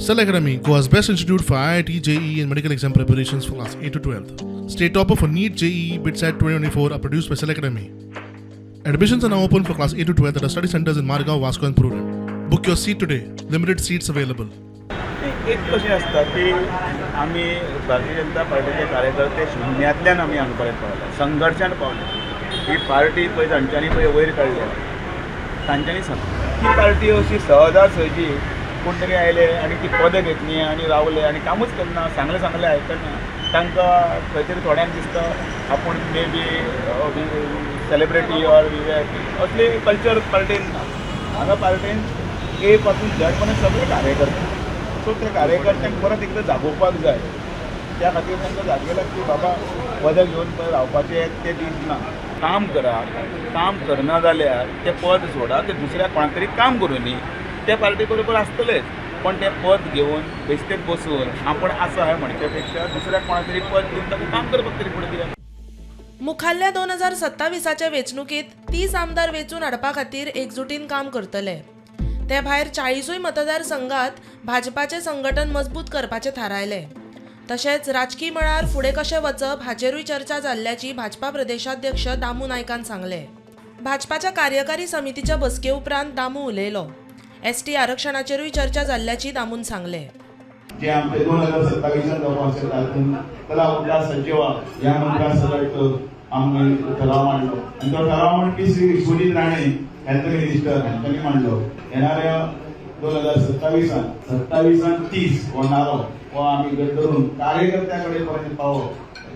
Cell Academy, Goa's best institute for IIT, JEE, and medical exam preparations for class 8 to 12. State topper for NEET, JEE, BITSAT 2024 are produced by Cell Academy. Admissions are now open for class 8 to 12 at our study centers in Margao, Vasco, and Prudent. Book your seat today. Limited seats available. एक कशें आसता की आमी भारतीय जनता पार्टीचे कार्यकर्ते शुन्यांतल्यान आमी हांगा पर्यंत पावले, संघर्शान पावले. ही पार्टी पळय तांच्यांनी पळय वयर काडल्या तांच्यांनी. ही पार्टी अशी सहजा सहजी कोण तरी आयले आनी ती पदां घेतली आनी रावले आनी कामूच करना, सांगलें सांगलें आयकना. तांकां खंय तरी थोड्यांक दिसता आपूण may be celebrity or VIP. असली कल्चर पार्टीन ना. हांगा पार्टीन ए पासून झॅड पर्यंत सगळे कार्यकर्ते. सो त्या कार्यकर्त्यांक परत एकदां जागोवपाक जाय. त्या खातीर तांकां जागयला की बाबा, पदां घेवन पळय रावपाचे ते दीस ना. काम करा. काम करना जाल्यार तें पद सोडा, तें दुसऱ्या कोणाक तरी काम करूं. ते पार्टी बरोबर आसतलेच, पण तें पद घेवन बेश्टेच बसून आपूण आसा हें म्हणचे पेक्षा दुसऱ्या कोणाक तरी पद दिवन ताका काम करपाक तरी फुडें दिया. मुखाल्ल्या 2027च्या वेंचणुकेंत 30 आमदार वेंचून हाडपा खातीर एकजुटीन काम करतले. ते भायर 40ूय मतदारसंघात भाजपाचें संघटन मजबूत करपाचें थारायलें. तशेंच राजकी मळार फुडें कशें वचप हाचेरूय चर्चा जाल्ल्याची भाजपा प्रदेशाध्यक्ष दामू नायकान सांगलें. भाजपाच्या कार्यकारी समितीच्या बसके उपरांत दामू उलयलो. एसटी आरक्षणाचेरूय चर्चा जाल्ल्याची दामून सांगलें. जे आमचे 2027 जावपा आसा, तातूंत चला उठला सज्ज व्हा ह्या मंत्रा सकट आमी ठराव मांडलो आनी तो ठराव मांडपी श्री विश्वजीत राणे, हेल्थ मिनिस्टर, हांच्यांनी मांडलो. येणाऱ्या 2027 27 30 हो नारो हो आमी घट धरून कार्यकर्त्या कडेन पर्यंत पावप.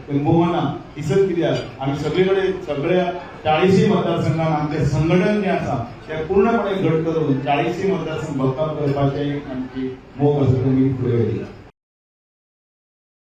किंबहुना इसच कित्याक आमी सगळे कडेन, सगळ्या 40 मतदारसंघात आमचें संघटन जें आसा तें पूर्णपणे घट करून 40 मतदारसंघ भक्कम करपाचें आमची मोख आसा. तुमी फुडें वयतली.